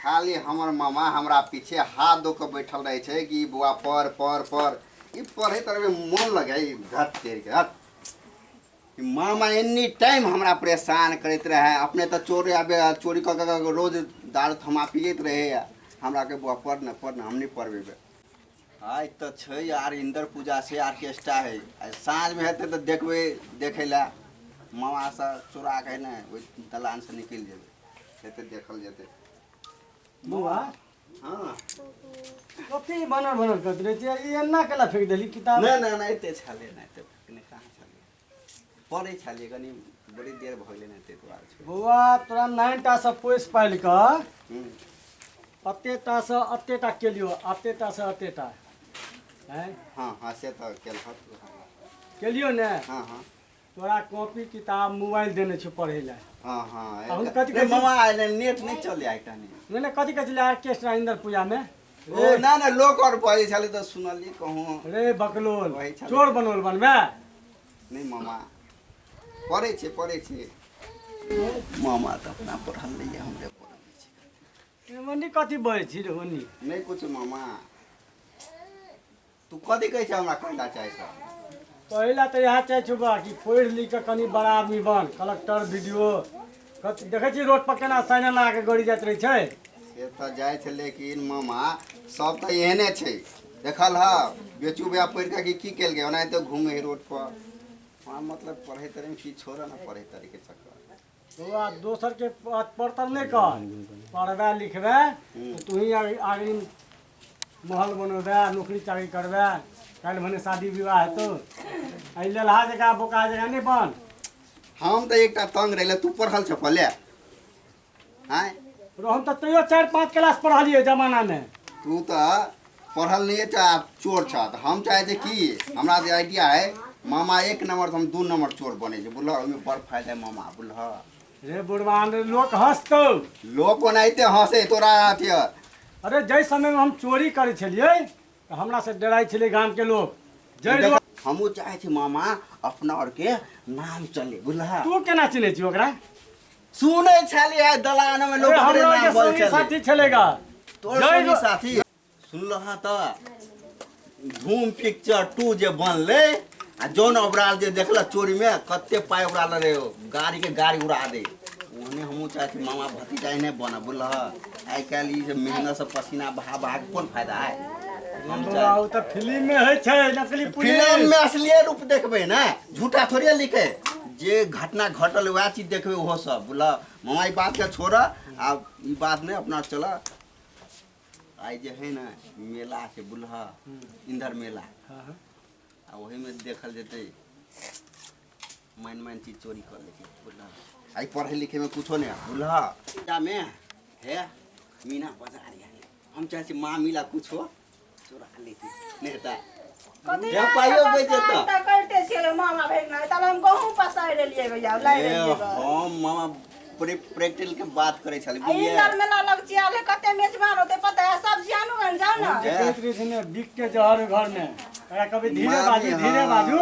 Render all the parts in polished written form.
खाली हमर मामा हमरा पीछे हाथ दऽ कऽ बैठल रहै छै कि बौआ पढ़ पढ़ पढ़। ई पढ़ै तढ़ैमे मोन लगै घट तेर के हट। ई मामा एनी टाइम हमरा परेशान करैत रहै। अपने तऽ चोर आबे चोरी कऽ कऽ रोज दारू थमा पियैत रहै। हमरा के बौआ पढ़ ने पढ़ ने, हम नहि पढ़बेबै। आइ तऽ छै यार इंदर पूजा से ऑर्केस्ट्रा है, आइ साँझमे हेतै तऽ देखबै। देखै लए मामासँ चोरा के ने ओहि दलानसँ निकलि जेबै, हेतै देखल जेतै। बौआ हाँ कथी बनल बनल करैत रहै छियै? ई एन्ना केला फेंक देली किताब? नहि नहि नहि, एते छलै नहि, एते नहि, कहाँ छलै, पढ़ै छलियै कनि, बड़ी देर भऽ गेलै ने, ताहि दुआरे छोड़ि। बौआ तोरा 9 टा से पोसि पालि कऽ अते टा से अते टा केलियो, अते टा से अते टा आँय? हाँ हाँ, से तऽ केलहक। केलियो ने? हाँ हाँ। तोरा कॉपी किताब मोबाइल देने छौ पढ़ै लए। हाँ हाँ। आ हम कथी नहि, कहै छी? मामा आइ नेट नहि चलै आइ टहनी। नहि नहि, कथी कहै छलै ऑर्केस्ट्रा इंदर पूजा मे? ओ ना ना, लोक आओर बजै छलै तऽ सुनलियै कहूँ। रे बकलोल, वही छलै। चोर बनोल बनबे? नहि मामा, पढ़ै छै पढ़ै छै मामा तऽ अपना पढ़ल नहि यऽ, हमरे पढ़ल छै। ओनी कथी बजै छी रे ओनी? नहि कुछ मामा। तू कथी कहै छै हमरा कहला चाहै छ? पहिला तऽ इएह चाहै छौ बा कि पढ़ि लिख कऽ कनि बड़ा आदमी बन, कलेक्टर बी डी ओ। कथी देखै छी रोड पर केना साइन लगा के गाड़ी जाइत रहै छै? से तऽ जाइ छै, लेकिन मामा सब तऽ एहने छै। देखल ह बेचू भैया पढ़ि कऽ कि की केलकै? ओनाहिते घूमे है रोड पर। हाँ, मतलब पढ़ै तढ़ै की छोड़ ने पढ़ै तढ़ै के चक्कर। बौआ, दोसर के पढ़तल नहि कर, पढ़बे लिखबे तऽ तू ही आगे आगे महल बनबे, नौकरी चाकरी करबे, काल्हि भने शादी विवाह हेतौ। एहि लेलहा जकाँ बोका जकाँ नहि बन। हम तऽ एकटा तंग रहले। तू पढ़ल छ पहिले आँय? रो, हम तऽ तैयो 4-5 क्लास पढ़लियै जमानामे। तू तऽ पढ़ल नहीं छ, आ चोर छ। तऽ हम चाहे छै कि हमरा जे आइडिया है मामा, 1 नंबर से हम 2 नंबर चोर बने छै, बुझल? ओहिमे बड़ फायदा है मामा, बुझल? रे बुढ़वान रे, लोक हँसतौ। लोक ओनाहिते हंसे तोरा अथी। अरे जाहि समयमे हम चोरी करै छलियै तऽ हमरा से डराइ छलै गामके लोक। जै लोक हमहूँ चाहे छी मामा अपना और के नाम चले, बुझल? तू केना चिन्है छी ओकरा? सुनै छलियै दलान में लोक अरे ओकरे हमरा नाम के बोलै संगी छलै। साथी छलेगा। तोर जय संगी साथी सुनलह तऽ धूम पिक्चर 2 जे बनलै आ जॉन ओबराल जे देखलक चोरी में कते पाइ उड़ा रे, गाड़ी के गाड़ी उड़ा दे, ओहने हमहूँ चाहै छी मामा भतीजा एहने बनब, बुझलह? आइ काल्हि ई जे मेहनत से पसीना बहा बहा के कोन फायदा है? हम बौआ, चाहै ओ तऽ फिल्म में होइ छै नकली पुलिस। फिल्म में असलिये रूप देखबै ने, झूठा थोड़े लिखे। जे घटना घटल वएह चीज देखबै ओहो सब, बुझलह? मामा ई बात के छोड़, आब ई बात नहि, अपना चल। आइ जे है ने मेला छै, बुझलह? इंदर मेला। हाँ। आ ओहिमे देखल जेतै, माइन माइन चीज चोरी कर लै छै, बुझलह? आइ पढ़ै लिखैमे कुछो नहि, बुझलह? मे हे मीना बाजार या, हम चाहै छी मामी ला कुछो चोरा लेती, नहि हेतै कथी जे पाइयो बचि जेतै। तऽ करिते छियै मामा भेजना, तब हम गहूँम पसारि एलियै भैया, लाइ ए, एलियै गऽ। हम मामा प्रैक्टिकल के बात करै छली, आ बुझलियै? इंदर मेला लग चियाल है, कते मेजबान होते पता है, सब्जी आनू गन जाउ ने। जे कहैत रहै छै ने, बिक के जहर घर में। एकरा कभी धीरे मामी, बाजू, धीरे हाँ। बाजू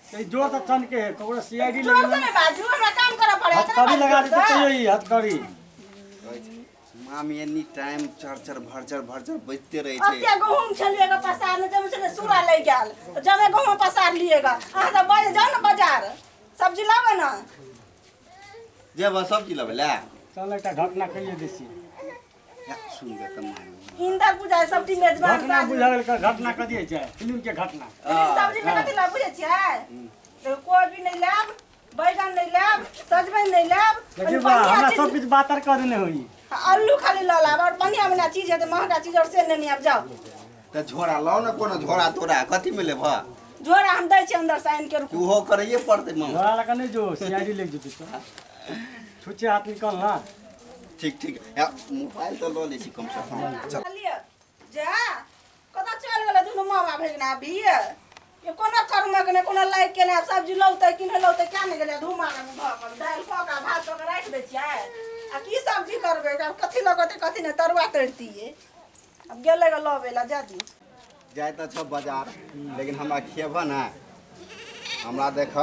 तऽ ई जोर से चनके है ककरो सीआईडी जोर से नहि बाजू, हमरा काम करऽ पड़े। हथकड़ी लगा देतै तैयो ई हथकड़ी। कहै छै, मामी एनी टाइम चर चर भर चर भर चर बजते रहै छै। अते गहूँम छलियै ग पसारने, जब छलै सूरा लागि गेल, तऽ जमे गहूँम पसार लियै ग। अहाँ सब बाज जाउ ने बाजार, सब्जी लाबै ने। जेबह सब्जी लेबै लए? चल, एकटा घटना कहिए दै छी। या, सुन गे तऽ मामी। इंदर पूजा सब्जी मेजबान घटना बुझल गेल, घटना कथी होइ छै? फिल्म के घटना। सब्जी में कथी लाब बुझै छियै? तो कोबी नहि लाब, बैगन नहि लाब, सजमनि नहि लाब। देखियौ कनि बा, बढ़िआँ हमरा चीज- सब किछु बात आर कऽ देने होई। आलू खाली लऽ लाब, आओर बढ़िआँ बढ़िआँ चीज हेतै, महगा चीज आओर से नेने आब जाउ। तऽ झोरा लाउ ने, कोनो झोरा तोरा कथी में लेबह? झोरा हम दै छी अंदर से आनि के, रुकू। ओहो करैए पड़तै मामा। झोरा लऽ कऽ नहि जो, सीआईडी लागि जेतै तो। छुच्छे हाथ निकल ना। ठीक ठीक, या, मोबाइल तऽ लऽ लै छी कम से कम, चल। लिअ जा, कतऽ चलि गेलै दुनू मामा भगिना अभी? ये कोनो कर्मक नहि, कोनो लाइक के नहि। सब्जी लौतै कि नहि लौतै, क्या नहि गेलै। धूमा धऽ कऽ दालि कऽ कऽ भात कऽ कऽ राखि दै छियै। आ की सब्जी करबै? आब कथी लगतै कथी नहि, तरुआ तरितियै। आब गेलै ग लबै लए, जा दियौ। जाइ तऽ छौ बाजार, लेकिन हमरा खिएबह ने। हमरा देख,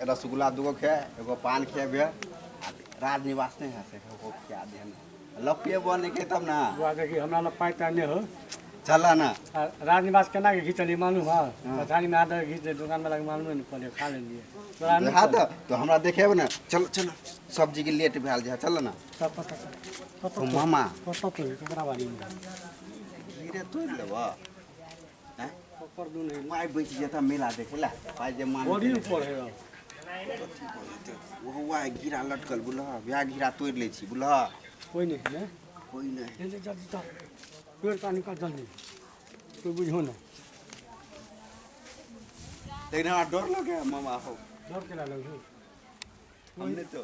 रसगुल्ला दूगो खे, एगो पान खिएबे। राजनिवास नहीं है से हो क्या देन लपिए बने के तब ना। बुआ देखी हमरा लग पाइ ताइ नहि हो। चला ना। आ राजनिवास केना के घिचलियै मालूम है? पछाड़ी में हाथ दऽ के घीच दे, दुकान वाला के मालूमे नहि पड़लै, खा लेलियै। तोरा नहि हाँ तो हमरा देखेब ना। चलो चलो, सब्जी के लेट भेल जाए, चलो ना। सब पता कतऽ तो मामा कतऽ तोड़ि ककरा बाड़ी में गिरे तोड़ लेबऽ हैं? पर दू नहीं माय बचि जेता मेला देखेला पाइ जे मान बड़ी ऊपर है। ओहो वएह गिरा लटकल बुझलह, वएह गिरा तोड़ि लै छी बुझलह। कोई नहीं है। कोई नहीं। जल्दी जल्दी चल, पेड़ का निकल जल्दी, तू बुझो ना। लेकिन हमरा डर लगे मामा हो। डर केना लगे?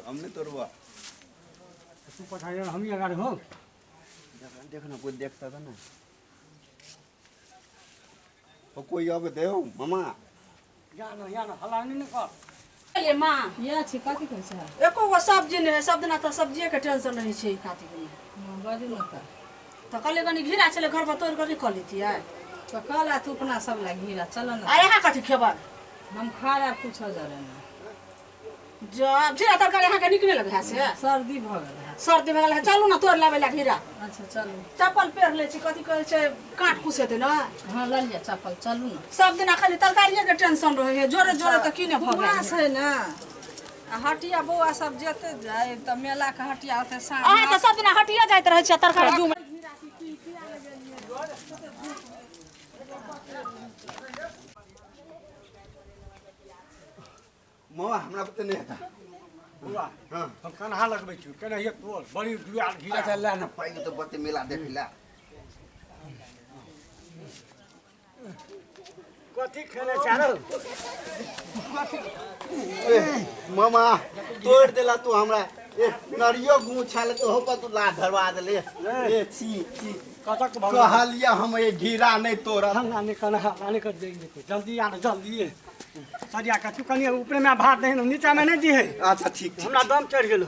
हमने तोड़बा। तू पछाड़ी हम ही अगाडि हो। देख ना कोई देखता था ना। ओ कोई अब देओ मामा। जा ना या ना, हल्ला नहीं कर। ले माँ। या छी कथी कहै छै? एको गो सब्जी नहि है, सब दिना तऽ सब्जिए के टेंशन रहै छै कातिक में। हँ, बाजू ने तऽ। तऽ कहलियै कनि घिरा छलै घर पर तोड़ि कऽ नहि कऽ लैतियै। तऽ कहला तू अपना सब लए घिरा, चल ने। आ यहाँ कथी खेबै? हम खा रहा कुछो जरे ना। जब घिरा तरकारी अहाँके नीक नहि लगै है से? सर्दी भऽ गेल है। सर्दी भऽ गेल है, चलू ने तोड़ि लाबै लए घिरा। अच्छा चलू। चप्पल पहिर लै छी, कथी कहै छै काँट कुसेतै ने। हाँ लऽ लिअ चप्पल, चलू ने। सब दिना खाली तरकारिए के टेंशन रहै है, जोरे जोरे तऽ की नहि भऽ गेल। कुमास है ने, आ हटिया बौआ सब जेतै जाय तऽ मेला के हटिया ओतै साँझ। अहाँ तऽ सब दिना हटिया जाइत रहै छियै तरकारी जुम। मामा हमरा पते नहीं था। बुआ हाँ। हम कन्हा लगबै छी केनाहिए तोड़ बड़ी जुआर घिरा। अच्छा ला ना पाइ तो बते मेला देख ला। कथी खेने चारो? ए मामा तोड़ देला तू हमरा। ए नरियो गुछाल तो हो पर तू ला धरवा देले। ए छी छी कतक भऽ कहलिया हम ये घिरा नहीं तोड़ा। हम नानी कन्हा नानी कर देंगे देखो, जल्दी आ जल्दी सरिया के तू कनी ऊपरे में भात दही नीचा में नहीं दी है। अच्छा ठीक ठीक। हमरा दम चढ़ गेल।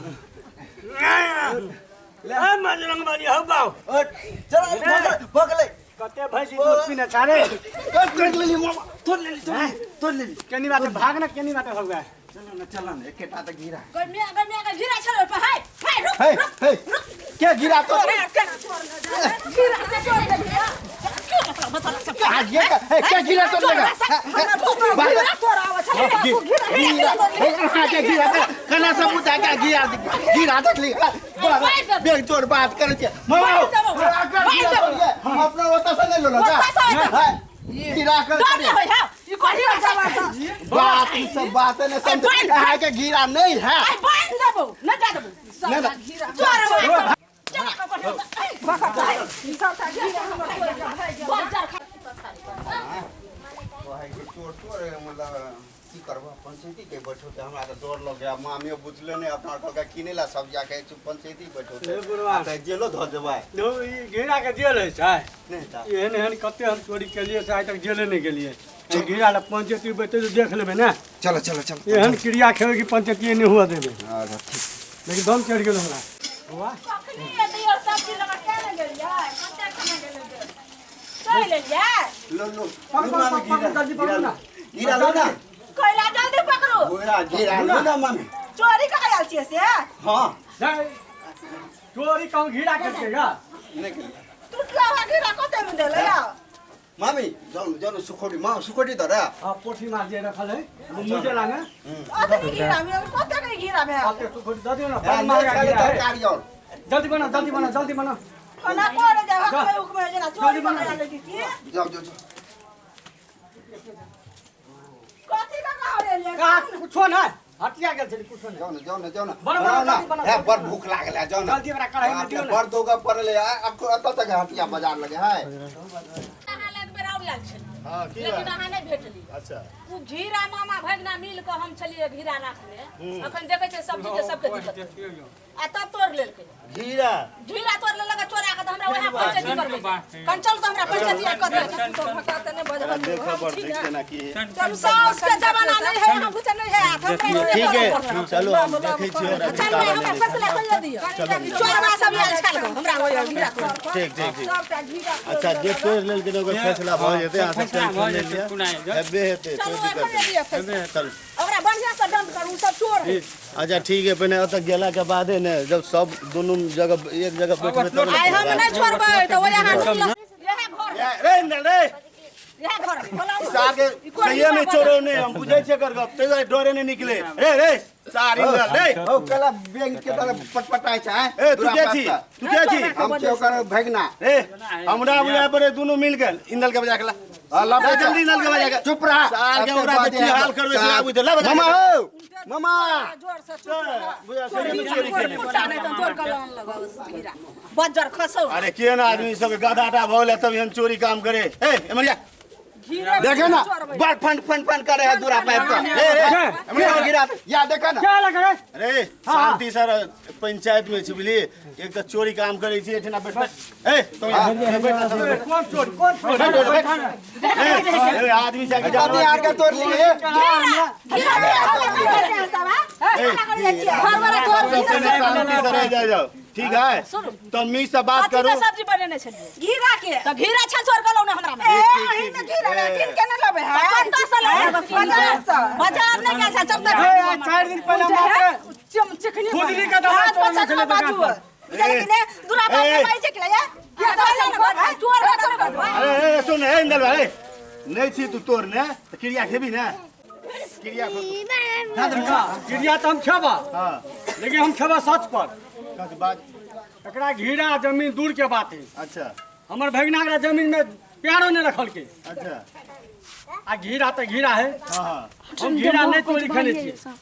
ले बजरंग बली हो बाऊ। चल भग ले। कते भैंसी दूध पीने छारे? तोड़ लेली मामा, तोड़ लेली, तोड़ लेली। केनी बाटे भाग ना, केनी बाटे भगवा। चलो ना चलो ना, एकेटा तऽ घिरा। गमिया गमिया के घिरा छलै ओहि पर, हाय हाय रुक हे रुक हे के घिरा तो केना तोड़ ले घिरा से तोड़ ले घिरा। क्यों मतलब मतलब सब आ ये हे के घिरा तोड़ लेगा? घिरा तोड़ आवे छलै तू घिरा घिरा हे अहाँ के घिरा कना सब उठा के घिरा घिरा देखली। बेग जोर बात करै छै मामा। अपना ओतऽ से नहि लेलऽ जा। घिरा कर डर नहि होइ है ई कही बात ई सब बात नहीं समझ। अहाँ के घिरा नहीं है। आई बांध देबौ न जा देबौ नहीं ना। चोर कहै छै चोर तोर मतलब की करबह पंचायती के बैठो तऽ हमरा तऽ डर लग गया। मामियो बुझले नहि अपना कहलकै किनै ला सब जाके पंचायती बैठो हे बुढ़वा। तऽ जेलो धऽ देबै। ई घिरा के जेल होइ छै? नहि तऽ एहन एहन कते हम चोरी केलियै से आइ तक जेले नहि गेलियै। घिरा लए पंचायती बैठे तऽ देख लेबै ने। चलो चलो चलो। एहन क्रिया खेबै कि पंचायती नहि हुअ देबै। अच्छा ठीक। लेकिन दम चढ़ि गेल हमरा बौआ। कखनी एतै और सब्जी लगा के ने गेलियै? कते खाना गेलै चलि एलियै? लो लो पकड़, मामी पकड़, घिरा जल्दी पकड़ू ना। घिरा लो ना। कैला जल्दी पकड़ू। घिरा घिरा लो ना मामी। चोरी कऽ आयल छियै से? हाँ नहीं, चोरी कहूँ घिरा करके नहीं केलियै। टूटला हुआ घिरा कते में देलै यौ? मामी जाउ जाउ ने सुखोटी माँ सुखोटी धर। हाँ पोठी माछ जे रखल है मुझे लागे। अतनी घिरा में कते के घिरा भेल? कते सुखोटी दऽ दियौ ना, बड़ महगा घिरा है। तरकारी और जल्दी बना जल्दी बना जल्दी बना। कोना करे जाय हकमे उकमे जेना चोरी कऽ आयल की? जाउ जाउ जाउ। कथी कऽ कहऽ एलियै? कहाँ कुछो नहीं हटिया गेल छली कुछो नहीं। जाउ ने जाउ ने जाउ ने। बड़ बनाउ ना। जल्दी बनाउ, हे जल्दी बड़ बनाउ। भूख लागल है जाउ ना। जल्दी ओकरा कढ़ाई में दियौ ना। बड़ दौगा पड़ल है अतऽ तक हटिया बाजार लगे है। अहाँ लग बेर आओर आयल छली। हाँ, की लेकिन बात? अहाँ नहि भेटली। अच्छा। ओ घिरा मामा भगना मिल कऽ हम छलियै घिरा राखने। अखन देखै छियै सब्जी के सबके दिक्कत। आ तब तोड़ लेलकै घिरा। घिरा तोड़ लेलक आ चोरा के तऽ हमरा वएह पंचायती करबै। कन चल तऽ हमरा पंचायती कऽ दे। देखऽ पड़तै केना की है। चलू साउस के जमाना नहीं है, यहाँ बुझे नहीं है। ठीक है चलो हम देखै छियै ओकरा चल हमरा फैसला कहियो दियौ। चोरवा सब आयल छल हमरा ओहि घिरा तोड़। ठीक ठीक ठीक। अच्छा जे तोड़ि लेलकै तऽ ओकर फैसला भऽ जेतै, अहाँ सब टेंशन नहि लिअ, हेबे हेतै, कोइ चलू दिक्कत एखन नहि। दिअ फैसला। चलू ओकरा बढ़िआँ से दंड बंद करू सब चोर है। अच्छा ठीक है, पहिने ओतऽ गेला के बादे ने जब सब दुनू जगह एक जगह बैठबै तब ने आइ हम नहि छोड़बै तऽ ओहि अहाँ इएह घर है, रे इंदल रे इएह घर है। बोलाउ। सार के सहिए में चोरो ने हम बुझै छियै एकर गप तै दुआरे डरे नहि निकले रे रे सार इंदल रे ओ केला बैंक के तरफ पटपटाइ छै आँय? ए तू दूरा के पार छी से। तू के छी हम छियै ओकर भगना रे हमरा बुझाय पड़े दुनू मिल गेल इंदल के बजा के ला हाँ, ला ला जल्दी इंदल के बजा के चुप रह सार के ओकरा के की हाल करबै से आबू दे ला बजा मामा के। हो मामा जोर से चुप रह। बुझा सही में चोरी केने कुत्ता नहि तऽ तोड़ कऽ लान लगल हीरा। बज्जर खसौ अरे केहन आदमी सब गधा टा भऽ गेलै तब एहन चोरी काम करे ए एमरिया घीरे देखे ना चोरबै। बड़ फन फन फन करे है दूरा पाइप का रे रे गिरा गिरा या देखे ना क्या लग रे अरे शांति सर पंचायत में छी बुझलियै एक तऽ चोरी काम करै छी एहिठिना बैठ बैठ ए तो यहाँ बैठ ना सब बैठ। कोन चोर कोन चोर बैठ, बैठ, बैठ। ए, ए, आदमी जाके कथी जानवर आर के तोड़ लिए घर वाला तोड़ सब पहिने शांति से रह जाय जाओ ठीक है तमीज से बात कथी करू के सब्जी बनेने छलियै घीरा के तऽ घीरा छल चोर गेलौ ने हमरा में ए अहीं तऽ घीरा ने कीन के ने लबै है कतऽ से लबै बाजार से बाजार नहि गेल छल जब तक ए, आइ 4 दिन पहिले मात्र चिकनी खुदरी के दवाई हाथ तोड़ने बचा छलै के बाजू दुकान पर। बुझलियै कि ने दूरा पर ए। कमाइ छै कि ले के चोर चोर अरे ए, सुन ए इंदल भाई नहीं छी तू तोड़ ने तऽ क्रिया खेबी ने क्रिया खो क्रिया तऽ हम खेबा हाँ लेकिन हम खेबा सच पर कथी बात एकरा घीरा जमीन दूर के बात है अच्छा हमर भगना एकरा जमीन में प्यारो नहीं रखलकै अच्छा आ घीरा तऽ घीरा है हाँ हाँ हम घीरा नहीं तोड़ी खेने छियै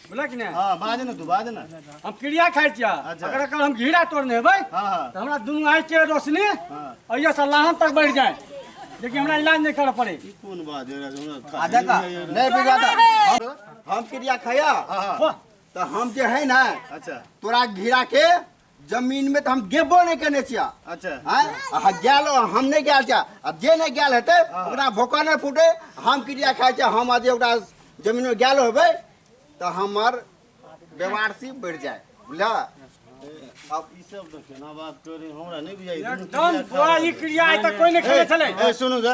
बुझल कि नहि हाँ बाज ने तू बाज ने हम क्रिया खाइ छियै अच्छा। अगर अगर हम घीरा तोड़ने हेबै हाँ हाँ तऽ हमरा दुनू आँखि के रोशनी हाँ। अइयो से लाहन तक बढ़ि जाए लेकिन हमरा इलाज नहीं करऽ पड़े ई कोन बात है हमरा आ देखा नहीं बिगड़ता हम क्रिया खाया हाँ हाँ वाह, तो हम जे है ना अच्छा तोरा घिरा के जमीन में तो हम गेबो नहीं केने छिया अच्छा आँय? आ गेल हम नहीं गेल छिया आ जे नहीं गेल हेतै ओकरा भोका नहीं फूटे हम क्रिया खाइ छियै हम जे ओकरा जमीन में गेल होबै तऽ हमर बेवारसी बढ़ि जाए बुझल अब ई सब तऽ केना बात करे हमरा नहीं बुझाइ एकदम बुआ ई क्रिया आइ तक कोई नहीं खेले छलै ए सुनू जा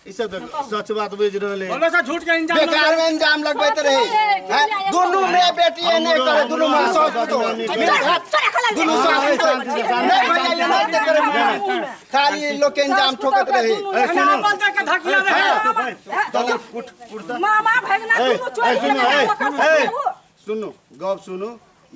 ई सब तऽ सच बात बुझि रहल है बोलो से झूठ के इंजाम बेकार में इंजाम लगबैत रहे हैं? दुनू में बेटी एने करे दुनू में सास पुतोह दुनू सास पुतोह नहीं भैया ये नहीं करे खाली लोग के इंजाम ठोकत रहे ए सुनू अपन के धकिया में है चल उठ उठ तऽ। मामा भगना ए, दुनू ए, चोरी सुनू के ए, ओकर ए, सब सुनू गप सुनू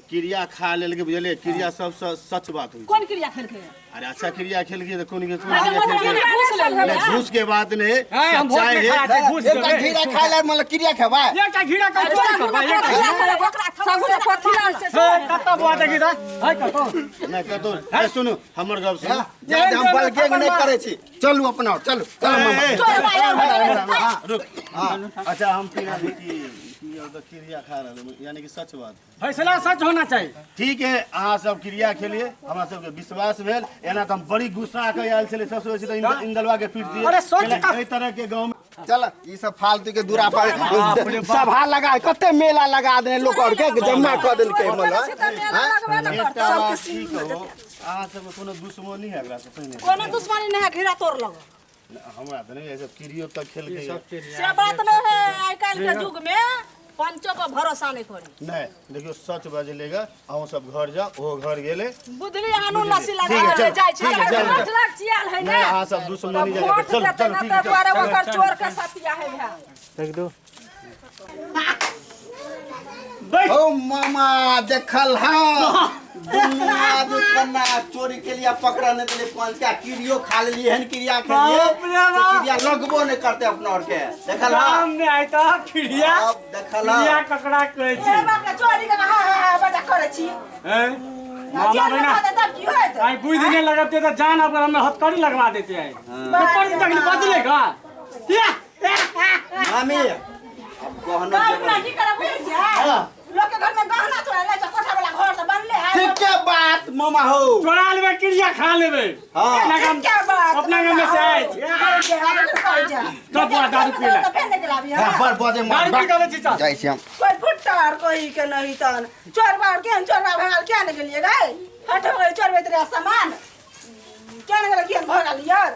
क्रिया खा लेलकै बुझलियै क्रिया सबसँ सच बात होइ छै कोन क्रिया खेलकै अरे अच्छा क्रिया खेलकै तऽ कोन कोन क्रिया खेलकै घूस लेलकै नहि घूस के बात नहि है, हम भोज सच्चाई में है खा छै घूस एकटा देबै घीरा खाय ला मतलब क्रिया खेबै एकटा घीरा के चोरी करबै एकटा सगुन कथी लाल छै हे कतऽ बुआ देखी तऽ है कतऽ नहि कतौ ए सुनू हमर गप सुनू जा हम बलगेंग नहि करै छी चलू अपना चलू चलू मामा ए, हाँ, रुक अच्छा हम पीना की की और तऽ क्रिया खा रहल यानी कि सच बात फैसला सच होना चाहिए ठीक है अहाँ सब क्रिया खेलिए हमरा सबके विश्वास भेल एना तऽ हम बड़ी गुस्सा के आयल छलै सबसे बेसी तऽ इंदलवा के पीट दिए अरे सोच का- एहि तरह के गाँव में चल ई सब फालतू के दूरा पर सभा लगा कते मेला लगा देने लोग और के जमा कऽ देलकै मतलब एकटा बात की कहू अहाँ सबके कोनो दुश्मनी है एकरा से पहिने कोनो दुश्मनी नहीं है घेरा तोड़ लगो हमरा तऽ नहि सब क्रियो तक खेलकै से बात नहीं है आइ काल्हि के युग में पंचो पर भरोसा नहीं करी नहि देखियौ सच बजलेगा अहूँ सब घर जाओ ओहो घर गेलै बुझली अहाँ नसी ठीक है, लगा चल, जाइ छी ठीक है, चल, पाँच लाख चियाल है नहि ने अहाँ सब दुश्मनी तऽ जाके वोट चलू देतै चलू ने ठीक ताहि है दुआरे ओकर चोर के सतिया है भाय देख दो ओ मामा देखल हाँ दुनू आदमी कन्ना चोरी के लिए पकड़ा नहीं दिले पंच का कीड़ियो खा लेलिए हन क्रिया खेलिए बाप रे बाप। से क्रिया लगबो नहीं करते अपना और के देखल हाँ गाम में आइ तऽ खिड़िया अब देखल हाँ। खिड़िया ककरा कहै छै बाप रे चोरी के हाँ हाँ हाँ बड़ा करै छी हैं? मामा जेल में बहिना धऽ दे तब की होयत आई बुझ नहीं लगते तो जान अब हमें हथकड़ी लगवा देते हैं तो पर तक बदलेगा या मामी अब गहना बाप जेवर रे की करब बुझै छियै लोक के घर में गहना चोरा ले छै कोठा वाला घर तऽ बनले है ठीक के बात मामा हो चोरा लेबे क्रिया खा लेबे हाँ। अपना गाम ठीक के बात अपना गाम में से आए छी। तब बुआ दारू पी ले। फेर निकल आबी हाँ, बड़ बजे दारू पी के अबै छी चल जाइ छी हम कोई फुट्टार कोई के नहीं तन चोर बार केहन चोरबा भगाल किया ने गेलियै गै हट हो गेलै चोरबैत रहे सामान किया ने गेलै केहन भऽ गेल यार।